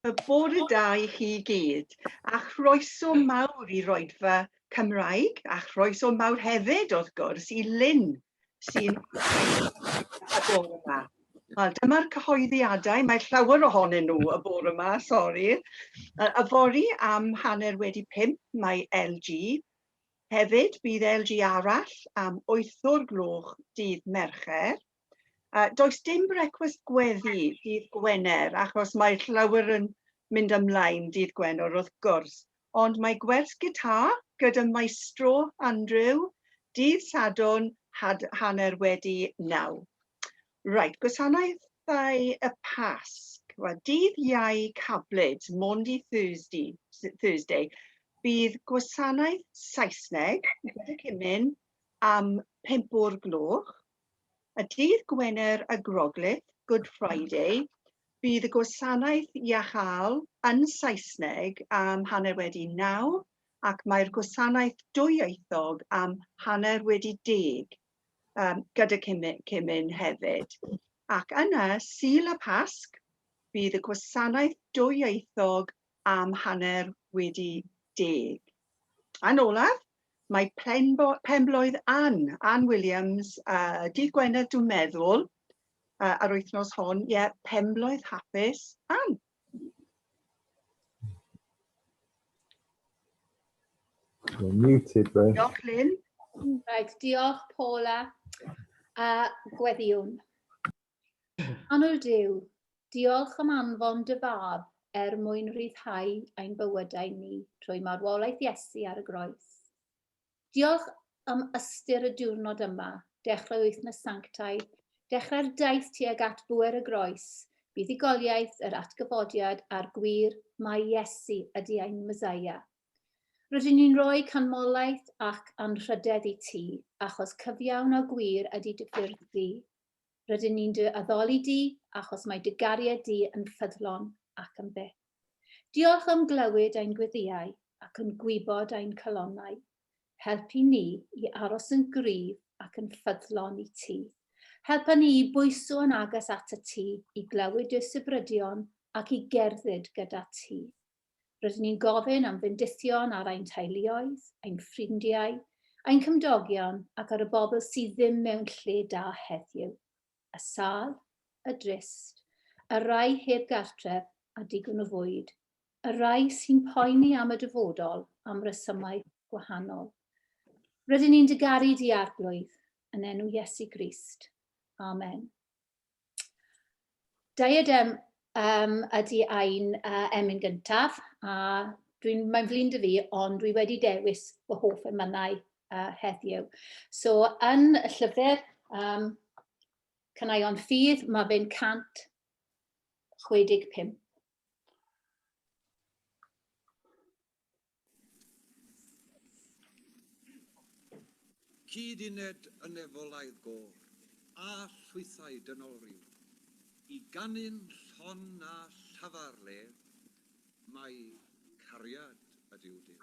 Y bore da i chi gyd, a chroeso mawr i Roedfa Cymraeg, a chroeso mawr hefyd, wrth gwrs, i Lynn, sy'n y bore yma. Wel, dyma'r cyhoeddiadau, mae llawer ohonyn nhw y bore yma, sori. Yfory am 5:30 mae LG. Hefyd, bydd LG arall am 8 o'r gloch dydd Mercher. Does dim brecwast gweddi dydd Gwener, achos mae llawer yn mynd ymlaen dydd Gwener wrth gwrs. Ond mae gwers gitar gyda maestro Andrew dydd Sadwrn had, 9:30. Right, gwasanaethau y Pasg. Wel, dydd Iau Cablyd, Maundy Thursday, Thursday, bydd gwasanaeth Saesneg gyda Cymun am 5 o'r gloch. Y dydd Gwener y Groglith, Good Friday, bydd y gwasanaeth iachâol yn Saesneg am 9:30 ac mae'r gwasanaeth dwyieithog am 10:30 um, gyda Cymun hefyd. Ac yna, Sul y Pasg, bydd y gwasanaeth dwyieithog am 10:30. A'n olaf, mae penblwydd Ann, Ann Williams, dydd Gwener dwi'n meddwl, ar wythnos hon, ie, yeah, penblwydd hapus Ann. You're muted, bro. Diolch, Lynn. Right, diolch, Paula. A gweddïwn. Annwyl Duw, diolch am anfon dy fab er mwyn rhyddhau ein bywydau ni trwy marwolaeth Iesu ar y groes. Diolch am ystyr y diwrnod yma, dechrau wythnos sanctaidd, dechrau'r daith tuag at bŵer y groes, buddugoliaeth, yr atgyfodiad a'r gwir mai Iesu ydy ein Meseia. Rydyn ni'n rhoi canmolaeth ac anrhydedd i ti, achos cyfiawn a gwir ydy dy ffyrdd di. Rydyn ni'n dy addoli di, achos mae dy gariad di yn ffyddlon ac am byth. Diolch am glywed ein gweddïau ac yn gwybod ein calonnau. Helpu ni i aros yn gryf ac yn ffyddlon i ti. Helpa ni i bwyso yn agos atat ti, i glywed dy sibrydion ac i gerdded gyda ti. Rydyn ni'n gofyn am fendithion ar ein teuluoedd, ein ffrindiau, ein cymdogion ac ar y bobl sydd ddim mewn lle da heddiw. Y sâl, y drist, y rhai heb gartref a digon o fwyd, y rhai sy'n poeni am y dyfodol am resymau gwahanol. Rydyn ni'n dy garu di, Arglwydd, yn enw Iesu Grist. Amen. Diadem um, ydy ein emyn gyntaf, a dwi'n, mae'n flin dy fi, ond dwi wedi dewis fy hoff emynau heddiw. So, yn y llyfr Caneuon Ffydd, mae fe'n 165. Cyd-uned y nefolaidd gôr, a llwythau dynolryw, i ganu'n llon a llafar lef, mai cariad ydyw Duw.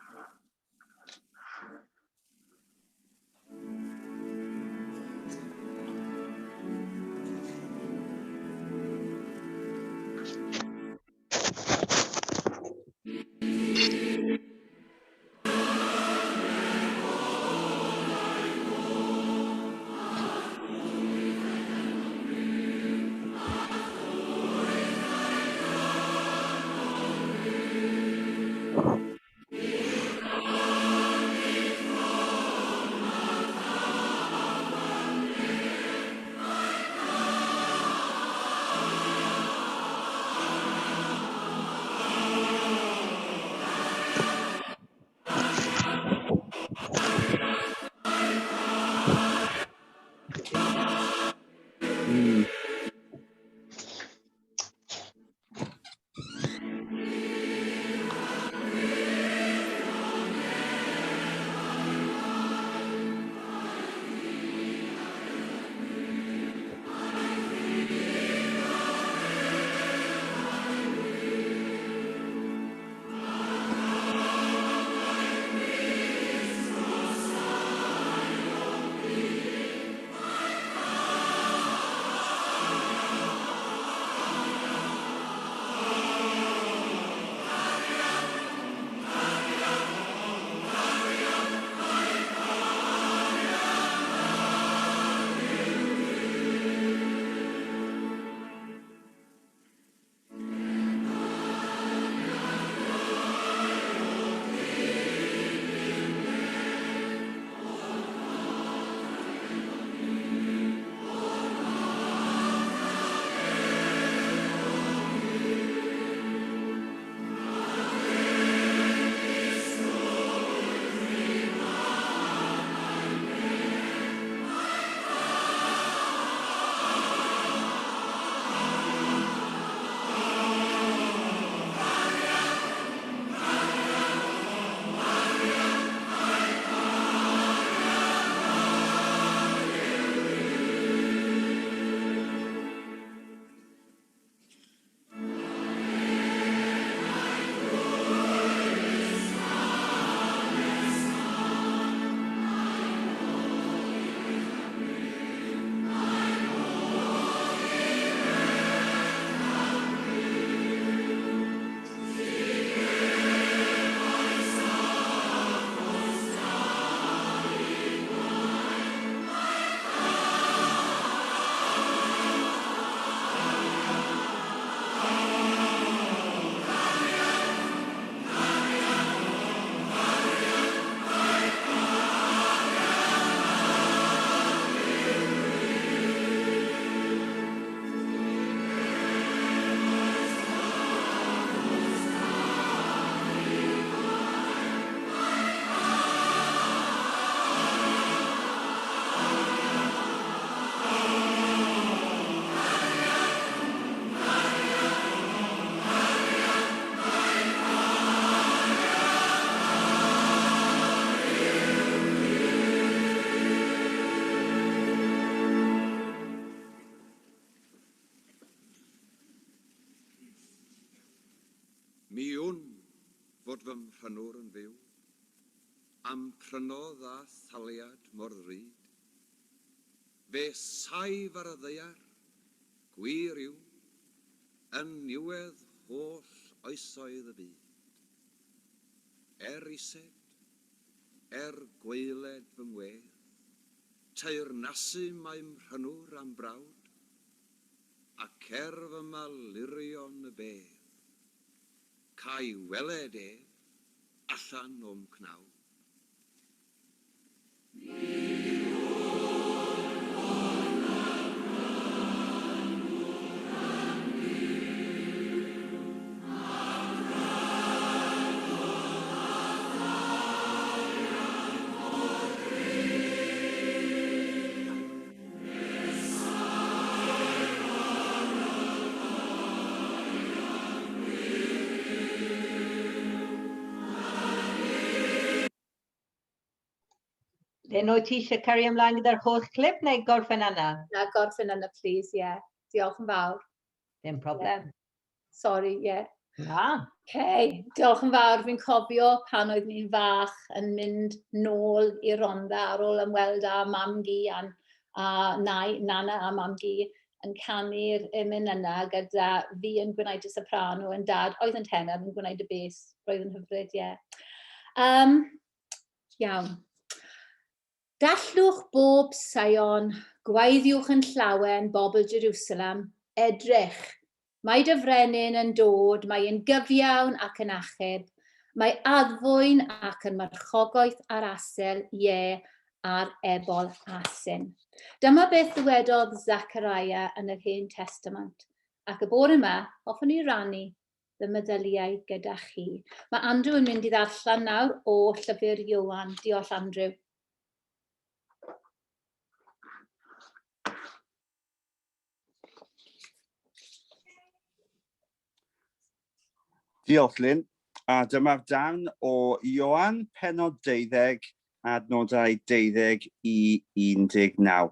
fy mhrynwr yn fyw, A'm prynodd â thaliad mor ddrud. Fe saif ar y ddaear, gwir yw, Yn niwedd holl oesoedd y byd. Er ised, er gwaeled fy ngwedd, Teyrnasu mae mhrynwr a'm brawd, Ac er fy malurion y bedd, Ca' i weled ef allan o'm cnawd. Lynn, wyt ti eisiau cario ymlaen gyda'r holl clip neu gorffen yna? Na, gorffen yna, please, ie. Yeah. Diolch yn fawr. Dim problem. Yeah. Sorry, ie. Yeah. Na. Okay, diolch yn fawr. Fi'n cofio pan oeddwn i'n fach yn mynd nôl i Rhondda ar ôl ymweld â mam-gu a, a nai, nana a mam-gu yn canu'r emyn yna gyda fi yn gwneud y soprano yn dad, oedd yn tenor yn gwneud y bes. Roedd yn hyfryd, ie. Yeah. Um, iawn. Dallwch bob Sion, gwaeddiwch yn llawen bobl Jerusalem, edrych, mae dy frenin yn dod, mae yn gyfiawn ac yn achub, mae addfwyn ac yn marchogaeth ar asel, ie, ar ebol asyn. Dyma beth ddywedodd Zachariah yn yr Hen Testament, ac y bore yma, hoffwn i rannu fy meddyliau gyda chi. Mae Andrew yn mynd i ddarllen nawr o llyfr Ioan. Diolch, Andrew. Diolch, Lynn. A dyma'r darn o Ioan penod 12, adnodau 12 i 19.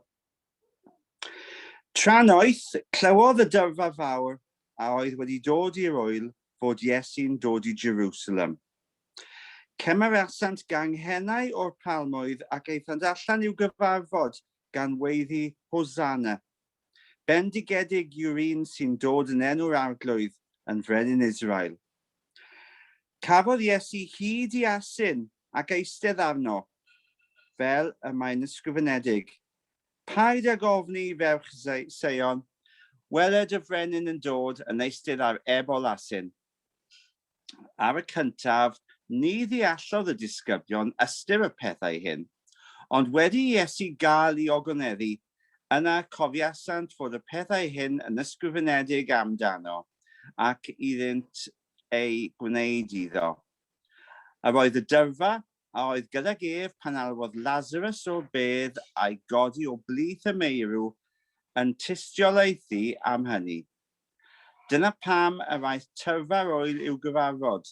Trannoeth, clywodd y dyrfa fawr a oedd wedi dod i'r ŵyl fod Iesu'n dod i Jerusalem. Cymerasant ganghennau o'r palmwydd ac aethant allan i'w gyfarfod gan weiddi Hosanna! Bendigedig yw'r un sy'n dod yn enw'r Arglwydd, yn Frenin Israel. Cafodd Iesu hyd i asyn ac eistedd arno, fel y mae'n ysgrifenedig, Paid ag ofni, ferch Seion, wele dy frenin yn dod yn eistedd ar ebol asyn. Ar y cyntaf, ni ddeallodd y disgyblion ystyr y pethau hyn, ond wedi i Iesu gael ei ogoneddu, yna cofiasant fod y pethau hyn yn ysgrifenedig amdano, ac iddynt eu gwneud iddo. Yr oedd y dyrfa a oedd gydag ef pan alwodd Lazarus o'r bedd a'i godi o blith y meirw, yn tystiolaethu am hynny. Dyna pam yr aeth tyrfa'r ŵyl i'w gyfarfod.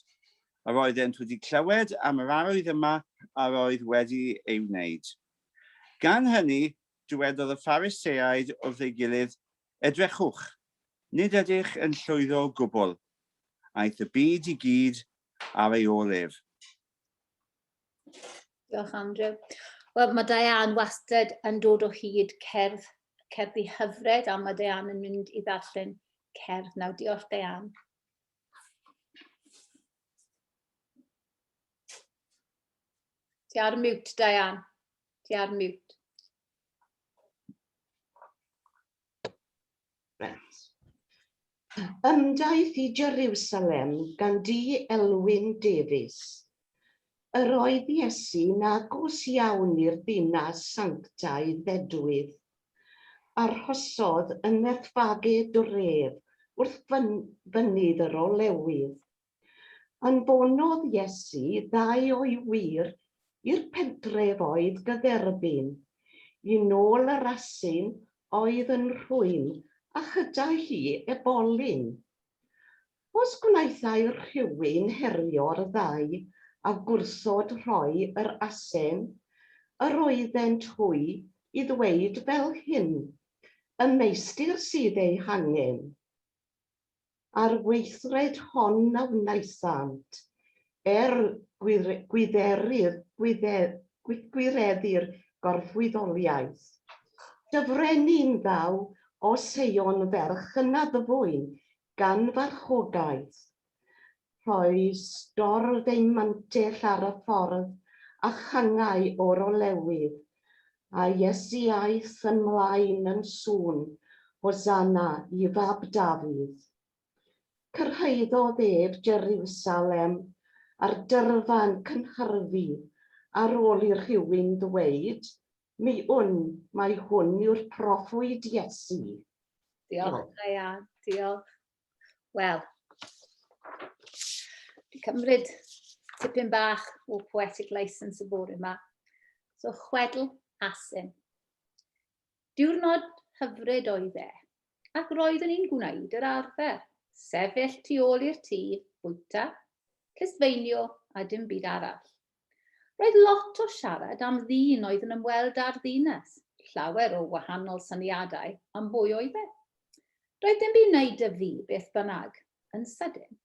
Yr oeddent wedi clywed am yr arwydd yma yr oedd wedi ei wneud. Gan hynny, dywedodd y Phariseaid wrth ei gilydd, Edrychwch, nid ydych yn llwyddo o gwbl. Aeth y byd i gyd ar ei ôl ef. Diolch, Andrew. Wel, mae Diane wastad yn dod o hyd cerdd, cerddi hyfryd, a mae Diane yn mynd i ddarllen cerdd nawr. Diolch, Diane. Ti ar mute, Diane. Ti ar mute. Reit. Ymdaith i Jeriwsalem gan D. Elwyn Davies. Yr oedd Iesu'n agos iawn i'r ddinas sanctaidd ddedwydd. Arhosodd ym Methfage dref wrth fynydd yr Olewydd. Anfonodd Iesu ddau o'i wŷr i'r pentref oedd gyferbyn, i nôl yr asyn oedd yn rhwym a chyda hi ebolyn. Os gwnaethai rhywun herio'r ddau a gwrthod rhoi yr asen, yr oeddent hwy i ddweud fel hyn, Y meistr sydd ei hangen. A'r weithred hon a wnaethant. er gwydderu'r gwireddu'r gorffwyddoliaeth. Dy frenin ddaw o Seion ferch yn addfwyn gan farchogaeth. Rhoi stordd ei mantell ar y ffordd a changau o'r olewydd, a Iesu aeth yn mlaen yn sŵn, Hosanna i fab Dafydd. Cyrhaeddodd ef Jeriwsalem a'r dyrfa'n cynhyrfu ar ôl i rhywun ddweud, Mi wn, mai hwn yw'r proffwyd Iesu. Diolch, Diane. Diolch. Wel, dwi'n cymryd tipyn bach o poetic license y bore yma. So, chwedl asyn. Diwrnod hyfryd oedd e, ac roeddwn i'n gwneud yr arfer, sefyll tu ôl i'r tŷ, bwyta, clustfeinio a dim byd arall. Roedd lot o siarad am ddyn oedd yn ymweld â'r ddinas, llawer o wahanol syniadau am bwy oedd e. Doedd dim byd wneud 'da fi beth bynnag. Yn sydyn,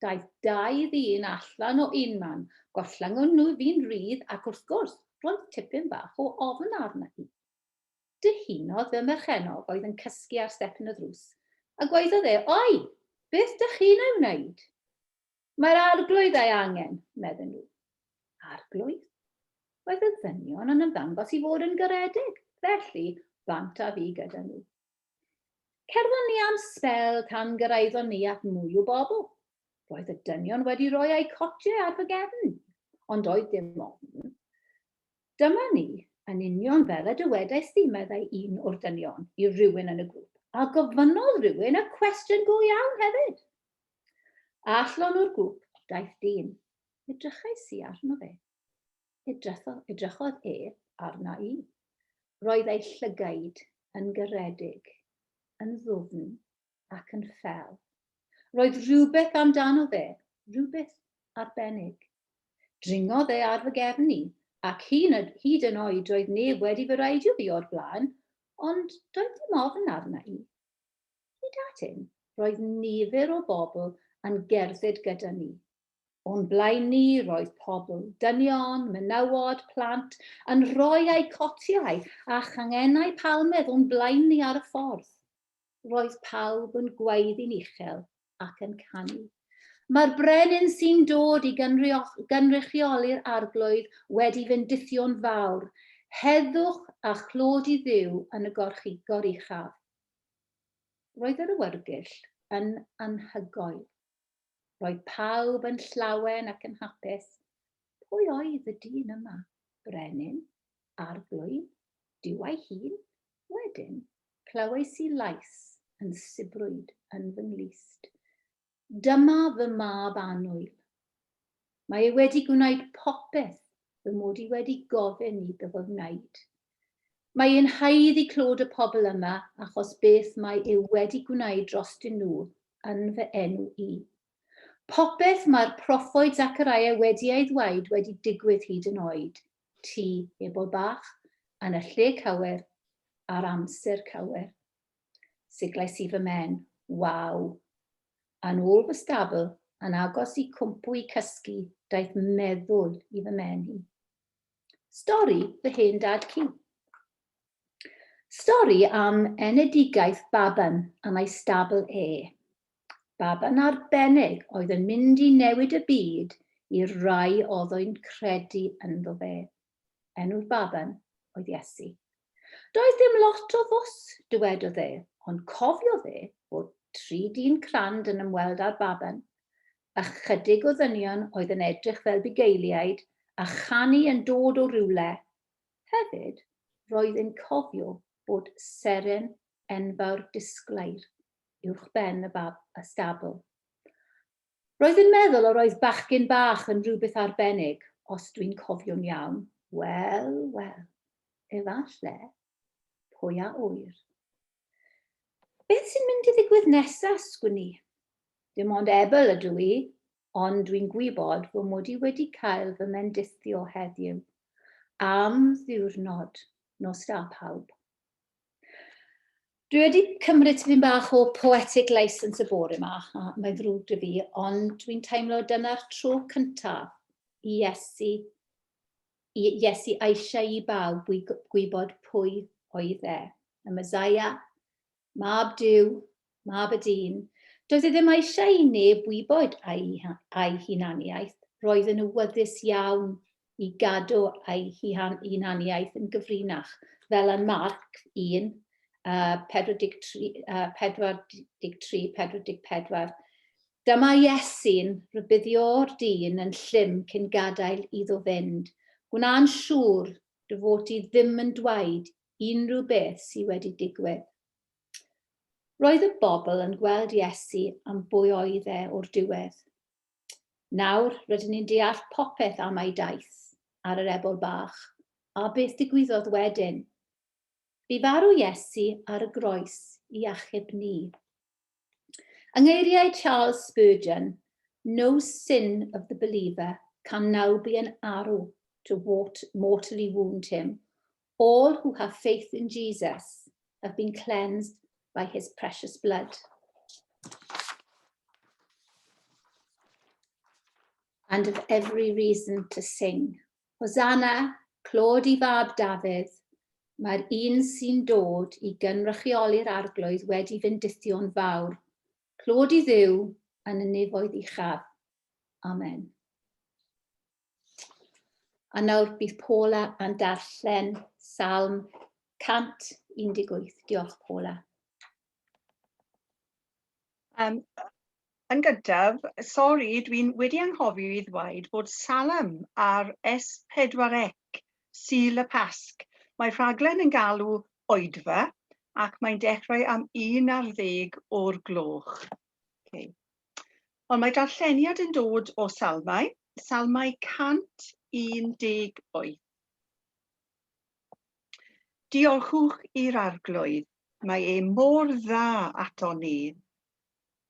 daeth dau ddyn allan o unman, gollyngon nhw fi'n rhydd ac wrth gwrs, roedd tipyn bach o ofn arna i. Dihunodd fy merchennog oedd yn cysgu ar stepen y drws, a gwaeddodd e, Oi! Beth dych chi'n ei wneud? Mae'r arglwydd ei angen, medden nhw. Arglwydd? Roedd y ddynion yn ymddangos i fod yn garedig, felly bant â fi gyda nhw. Cerddon ni am sbel tan gyrraeddon ni at mwy o bobl. Roedd y dynion wedi rhoi eu cotiau ar fy gefn, ond doedd dim ofn. Dyma ni, yn union fel y dywedais di, meddai un o'r dynion i rywun yn y grŵp, a gofynnodd rhywun y cwestiwn go iawn hefyd. Allan o'r grŵp daeth dyn. Edrychais i arno fe. Edrychodd, edrychodd e arna i. Roedd ei llygaid yn garedig, yn ddwfn ac yn ffel. Roedd rhywbeth amdano fe, rhywbeth arbennig. Dringodd e ar fy gefn i, ac hyd yn oed doedd neb wedi fy reidio fi o'r blaen, ond doedd dim ofn arna i. Hyd at hyn, roedd nifer o bobl yn gerdded gyda ni. O'n blaen ni roedd pobl, dynion, menywod, plant, yn rhoi eu cotiau a changennau palmedd o'n blaen ni ar y ffordd. Roedd pawb yn gwaeddi'n uchel ac yn canu. Mae'r brenin sy'n dod i gynrychioli'r arglwydd wedi fendithio'n fawr, heddwch a chlod i Dduw yn y goruchaf. Roedd yr awyrgylch yn anhygoel. Roedd pawb yn llawen ac yn hapus. Pwy oedd y dyn yma? Brenin? Arglwydd? Duw ei hun? Wedyn, clywais i lais yn sibrwyd yn fy nghlust. Dyma fy mab annwyl. Mae e wedi gwneud popeth fy mod i wedi gofyn iddo fo wneud. Mae e'n haeddu clod y pobl yma achos beth mae e wedi gwneud drostyn nhw yn fy enw i. Popeth mae'r proffwyd Zachariah wedi ei ddweud wedi digwydd hyd yn oed. Ti, ebol bach, yn y lle cywir, ar amser cywir. Siglais i fy mhen. Waw! Yn ôl fy stabl, yn agos i cwmpw i cysgu, daeth meddwl i fy mhen i. Stori fy hen dad cu. Stori am enedigaeth baban yn ei stabl e. Baban arbennig oedd yn mynd i newid y byd i'r rai oedd yn credu ynddo fe. Enw'r baban oedd Iesu. Doedd dim lot o fws, dywedodd e, ond cofiodd e fod tri dyn crand yn ymweld â'r baban. Ychydig o ddynion oedd yn edrych fel bugeiliaid a chanu yn dod o rywle. Hefyd, roedd e'n cofio bod seren enfawr disglair uwchben y bab y stabl. Roedd yn meddwl yr oedd bachgen bach yn rhywbeth arbennig, os dwi'n cofio'n iawn. Wel, wel, efalle, pwy a ŵyr. Beth sy'n mynd i ddigwydd nesaf, sgwn i? Dim ond ebol ydw i, ond dwi'n gwybod fy mod i wedi cael fy mendithio heddiw. Am ddiwrnod, nos da pawb. Dwi wedi cymryd tipyn bach o poetic license y bore yma, a mae'n ddrwg dy fi, ond dwi'n teimlo dyna'r tro cyntaf i Iesu, i Iesu eisiau i bawb gwybod pwy oedd e. Y Messiah, Mab Duw, Mab y dyn. Doedd e ddim eisiau i neb wybod a'i, a'i hunaniaeth. Roedd yn wyddus iawn i gadw ei hunaniaeth yn gyfrinach, fel yn Marc 1, 43, 43, 44. Dyma Iesu'n rhybuddio'r dyn yn llym cyn gadael iddo fynd. Gwna'n siŵr dy fod ti ddim yn dweud unrhyw beth sydd wedi digwydd. Roedd y bobl yn gweld Iesu am bwy oedd e o'r diwedd. Nawr, rydyn ni'n deall popeth am ei daith ar yr ebol bach, a beth digwyddodd wedyn. Bu farw Iesu ar y groes i achub ni. Yng ngeiriau Charles Spurgeon, no sin of the believer can now be an arrow to mortally wound him. All who have faith in Jesus have been cleansed by his precious blood. And of every reason to sing. Hosanna, clod i fab Dafydd, mae'r un sy'n dod i gynrychioli'r arglwydd wedi fyndithio'n fawr. Clod i Dduw yn y nefoedd uchaf. Amen. A nawr bydd Paula yn darllen Salm 118. Diolch, Paula. Um, yn gyntaf, sori, dwi'n wedi anghofio i ddweud bod Salem ar S4C, Sul y Pasg. Mae rhaglen yn galw oedfa ac mae'n dechrau am 11 o'r gloch. Okay. Ond mae darlleniad yn dod o Salmau, Salmau 118. Diolchwch i'r Arglwydd, mae e mor dda ato ni.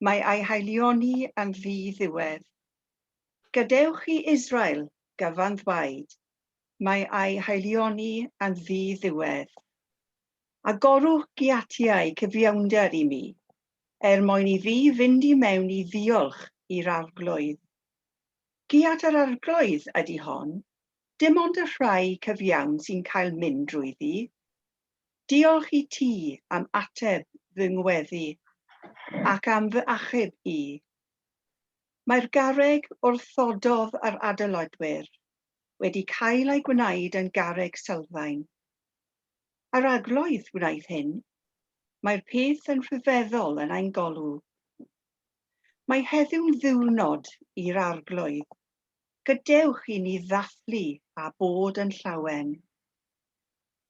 Mae ei haelioni yn ddi-ddiwedd. Gadewch i Israel gyfan ddweud, mae ei haelioni yn ddi-ddiwedd. Agorwch giatiau cyfiawnder i mi, er mwyn i fi fynd i mewn i ddiolch i'r Arglwydd. Giat yr Arglwydd ydy hon, dim ond y rhai cyfiawn sy'n cael mynd drwyddi. Diolch i ti am ateb fy ngweddi ac am fy achub i. Mae'r garreg wrthododd yr adeiladwyr wedi cael ei gwneud yn garreg sylfaen. Yr Arglwydd wnaeth hyn. Mae'r peth yn rhyfeddol yn ein golwg. Mae heddiw'n ddiwrnod i'r Arglwydd. Gadewch i ni ddathlu a bod yn llawen.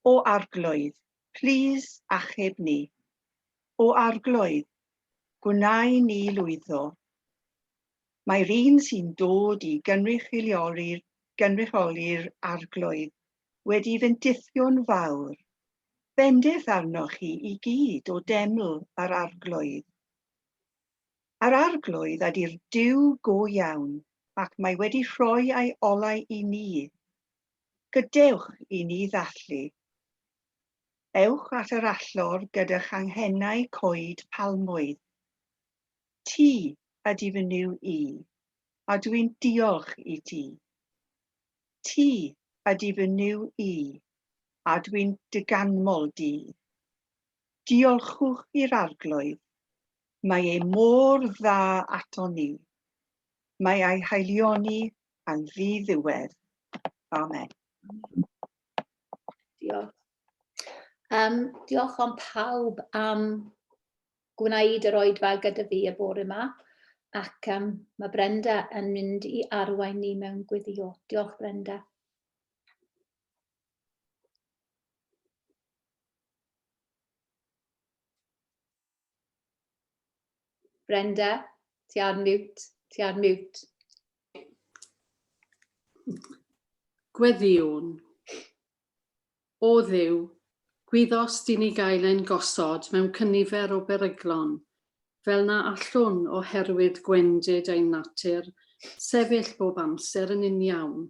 O Arglwydd, plîs achub ni. O Arglwydd, gwna i ni lwyddo. Mae'r un sy'n dod i gynrychioli'r gynrychioli'r Arglwydd wedi fendithio'n fawr. Bendith arnoch chi i gyd o deml yr Arglwydd. Yr Arglwydd ydy'r Duw go iawn, ac mae wedi rhoi ei olau i ni. Gadewch i ni ddathlu. Ewch at yr allor gyda changhennau coed palmwydd. Ti ydy fy Nuw i, a dw i'n diolch i ti. Ti ydy fy Nuw i, a dwi'n dy ganmol di. Diolchwch i'r Arglwydd, mae e mor dda aton ni. Mae ei haelioni yn ddi-ddiwedd. Amen. Diolch. Um, diolch am pawb am gwneud yr oedfa gyda fi y bore yma, ac um, mae Brenda yn mynd i arwain ni mewn gweddio. Diolch, Brenda. Brenda, ti ar mute, ti ar mute. Gweddïwn. O Dduw, gwyddost i ni gael ein gosod mewn cynifer o beryglon, fel na allwn, oherwydd gwendid ein natur, sefyll bob amser yn uniawn.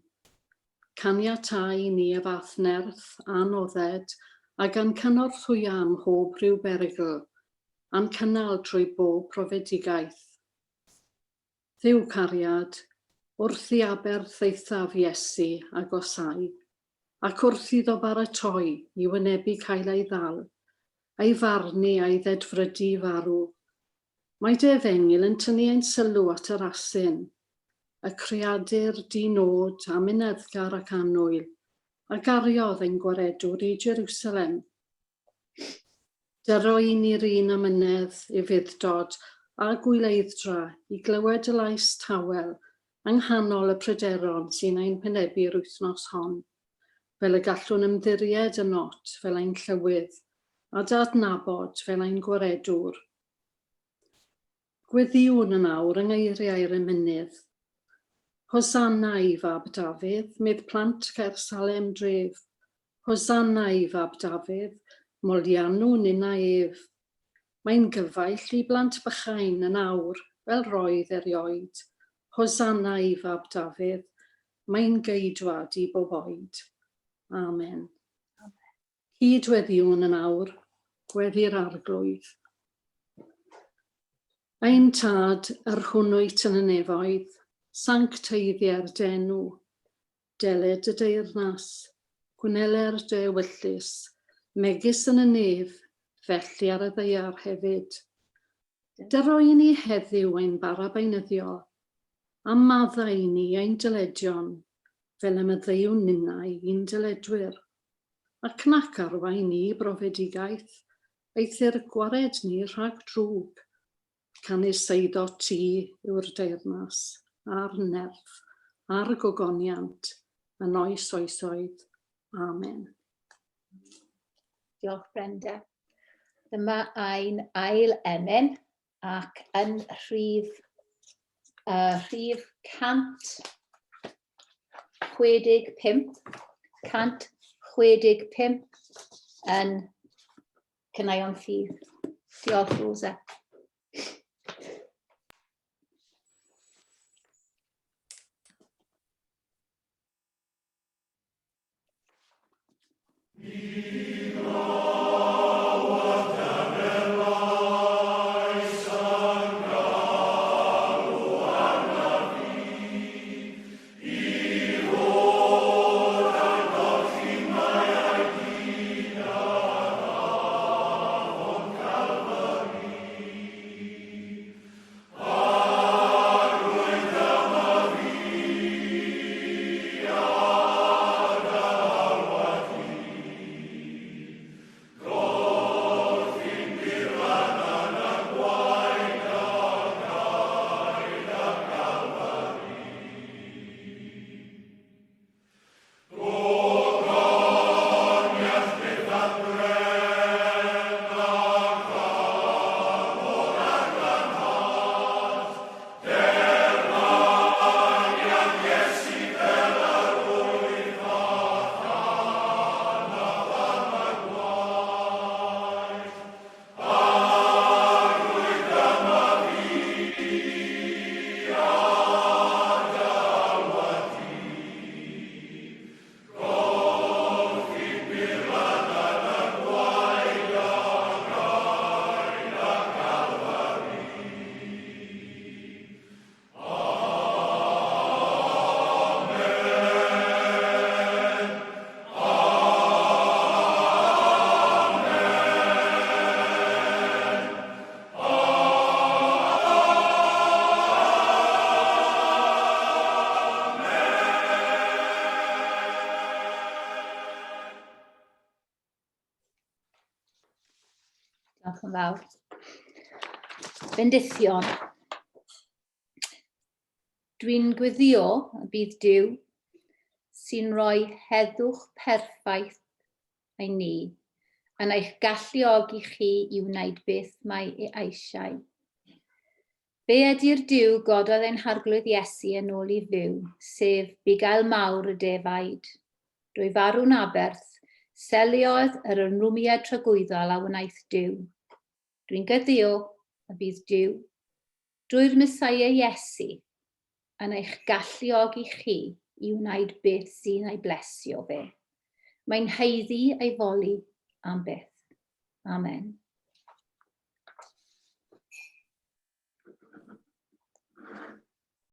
Caniatâ i ni y fath nerth a nodded a gan cynorthwyo ym mhob rhyw berygl, a'n cynnal trwy bob profedigaeth. Dduw cariad, wrth i aberth eithaf Iesu agosáu, ac wrth iddo baratoi i wynebu cael ei ddal, ei farnu a'i ddedfrydu i farw, Mae dy efengyl yn tynnu ein sylw at yr asyn, y creadur di-nod, amyneddgar ac annwyl, a gariodd ein Gwaredwr i Jerusalem. Dyro i ni'r un amynedd, ufudd-dod a gwyleidd-dra i glywed dy lais tawel yng nghanol y pryderon sy'n ein hwynebu'r wythnos hon, fel y gallwn ymddiried ynot fel ein Llywydd a dy adnabod fel ein Gwaredwr. Gweddïwn yn awr yng ngeiriau'r emynydd. Hosanna i fab Dafydd, medd plant Caersalem dref. Hosanna i fab Dafydd, moliannwn ninnau ef. Mae'n gyfaill i blant bychain yn awr, fel roedd erioed. Hosanna i fab Dafydd, mae'n geidwad i bob oed. Amen. Hyd weddïwn yn awr, gweddi'r Arglwydd. Ein Tad, yr hwn wyt yn y nefoedd, sancteiddier dy enw. Deled dy deyrnas, gwneler dy ewyllys, megis yn y nef, felly ar y ddaear hefyd. Dyro i ni heddiw ein bara beunyddiol, a maddau i ni ein dyledion, fel y maddeuwn ninnau i'n dyledwyr. Ac nac arwain ni i brofedigaeth, eithr gwared ni rhag drwg. Canys eiddo ti yw'r deyrnas, a'r nerth, a'r gogoniant, yn oes oesoedd. Amen. Diolch Brenda. Dyma ein ail emyn ac yn rhif, rhif 165, 165 yn Caneuon Ffydd. Diolch Rosa. Diolch yn fawr. Bendithion. Dwi'n gweddio y bydd Duw sy'n rhoi heddwch perffaith i ni yn eich galluogi chi i wneud beth mae e eisiau. Fe ydy'r Duw gododd ein Harglwydd Iesu yn ôl i fyw, sef bugail mawr y defaid. Drwy farw'n aberth, seliodd yr ymrwymiad tragwyddol a wnaeth Duw. Dwi'n gweddio y bydd Duw drwy'r Meseia Iesu, yn eich galluogi chi i wneud beth sy'n ei blesio fe. Mae'n haeddu ei foli am byth. Amen.